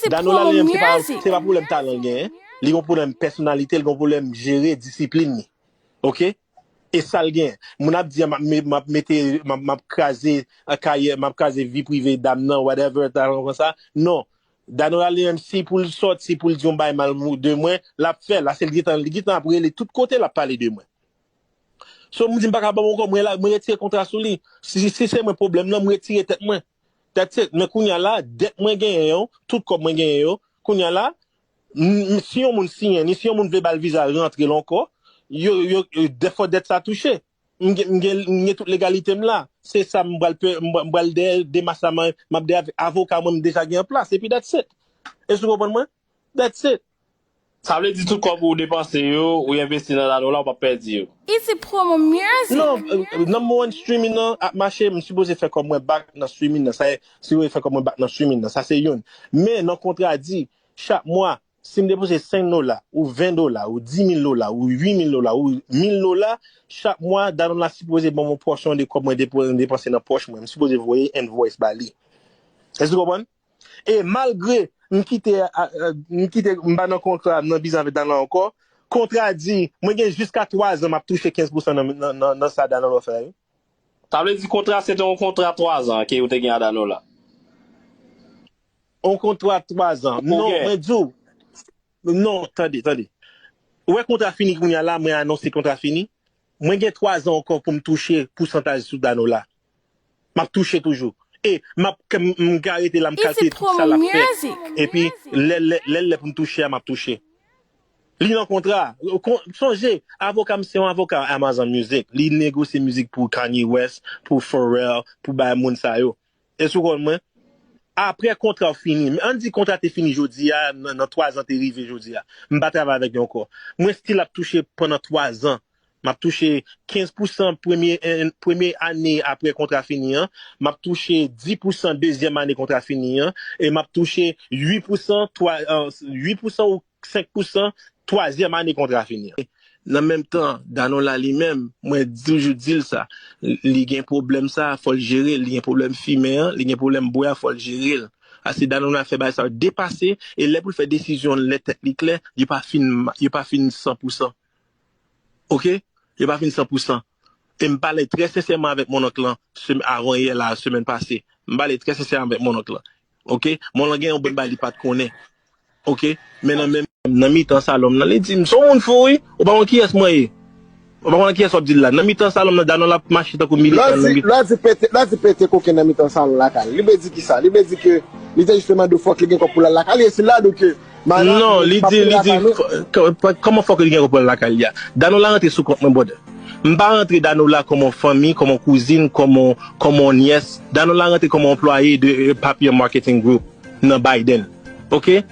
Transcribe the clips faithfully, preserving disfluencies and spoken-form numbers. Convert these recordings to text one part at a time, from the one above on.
Danola li menm, se pa, se pa pwoblèm talan l genyen. Li gen pwoblèm pèsonalite, li gen pwoblèm jere disiplin li. Oke? E sa l genyen. Moun ap di m ap me- m ap mete, m ap, m ap kraze, eh, karyè, m ap kraze vi prive dam nan, whatever, talan konsa. Non. Danola li menm, si pou l sòti, pou l di yon bagay mal mou- de mwen, l ap fè l. Ase l gentan, li gentan ap rele tout kote, l ap pale de mwen. So, m di m pa ka ban m ankò, mwen la, mwen retire kontra sou li. Si, si se mwen pwoblèm nan, mwen retire tèt mwen. That's it. Men kounye a la, dèt mwen genyen yo, tout kòb mwen genyen yo, kounye a la, m- m- si yon moun siyen, ni si yon moun vle ba l viza rantre l ankò, yo, yo, yo, dèfò dèt sa touche. M gen, m gen, m gen tout legalite m la. Se sa m pral pe- m pral- m pral dèyè demach la, m m ap dèyè avèk avoka mwen m deja gen an plas. Epi that's it. Èske w konprann mwen? That's it. Sa vle di tout kòb ou depanse yo, ou envesti nan Danola, ou p ap pèdi yo. Easy Promo Music. Non, euh, number one streaming nan ap mache, m sipoze fè kòb mwen back nan streaming nan. Sa e, sipoze fè kòb mwen back nan streaming nan. Sa se youn. Men nan kontra a di, chak mwa, si m depoze senk dola, ou ven dola, ou di mil dola, ou uit mil dola, ou mil dola, chak mwa, Danola sipoze ban m yon pòsyon de kòb mwen depo- depanse nan pòch mwen. M sipoze voye invoice ba li. Èske w konprann? E malgre m kite, a- a- m kite, m pa nan kontra, m nan biznis avèk Danola ankò, kontra di, mwen gen jiska twa zan m ap touche kenz pousan nan, nan, nan, nan sa Danola fè a, wi. Sa vle di kontra se te yon kontra twa zan ke ou te gen a Danola? Yon kontra twa zan. Non, mwen di w. Non, tande, tande. Ou wè kontra fini kounye a la, mwen anonse kontra fini. Mwen gen twa zan ankò pou m touche pousantaj sou Danola. M ap touche toujou. E m ap, m, m ka rete la, m kalkile tout sa l ap fè. Epi, lè, lè, lè l lè pou m touche a, m ap touche. Li nan kontra. Kon- Sonje, avoka m se yon avoka Amazon Music. Li negosye mizik pou Kanye West, pou Pharrell, pou bay moun sa yo. Èske w konn mwen? Apre kontra w fini, ann di kontra te fini jodi a, nan, nan twa zan te rive jodi a. M pa travay avèk yo ankò. Mwen still ap touche pandan twa zan. M ap touche kenz pousan premye, eh, premye ane apre kontra fini an. M ap touche dis pousan dezyèm ane kontra fini an. E m ap touche uit pousan, twa, eh, uit pousan ou senk pousan twazyèm ane kontra fini an. Nan menm tan, Danola li menm, mwen toujou di l sa, li gen pwoblèm sa, fò l jere l, li gen pwoblèm fimen an, li gen pwoblèm bwè a, fò l jere l. Ase Danola fè bagay sa yo depase, e lè pou l fè desizyon l, lè tèt li klè, yo pa fin, yo pa fin san pousan. Oke? Yo pa fin san pousan. E m pale trè sensèman avèk mon onk lan, semen- avan yè la, semèn pase. M pale trè sensèman avèk mon onk lan. Oke? Mon onk lan gen yon bann bagay li pa t konnen. Oke? Men nan menm, nan mitan salon m nan, li di m, "Se yon moun fou, wi. Ou pa konn kiyès mwen ye. Ou pa konn kiyès w ap di l la." Nan mitan salon m nan, Danola ap mache tankou militan nan mitan. Lè w di pete, lè w di pete koken nan mitan salon lakay li, li vle di kisa? Li vle di ke li te jis te mande w fòk li gen kòb pou l al lakay li, e se la donk ke Madam, non, li di, li di, kòman fòk li gen pou l lakay li a? Danola rantre sou kont mwen, brother. M pa rantre Danola kòman fanmi, kòman kouzin, kòman, kòman nyès. Danola rantre kòman anplwaye de eh, Papier Marketing Group nan Biden. Oke?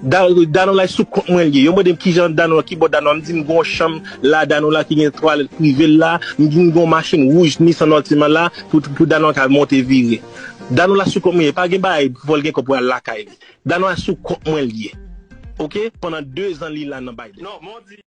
Da- Danola sou kont mwen li ye. Yo mande m kijan Danola, ki bò Danola. M di m gon chanm la Danola ki gen twalèt prive l la. M di m gon machin wouj Nissan Altima la pou, pou Danola ka monte vire. Danola sou kont mwen ye. Pa gen bagay pou l gen kòb pou al lakay li. Danola sou kont mwen li ye. Oke? Pandan de zan li la nan Biden. Non, men w di.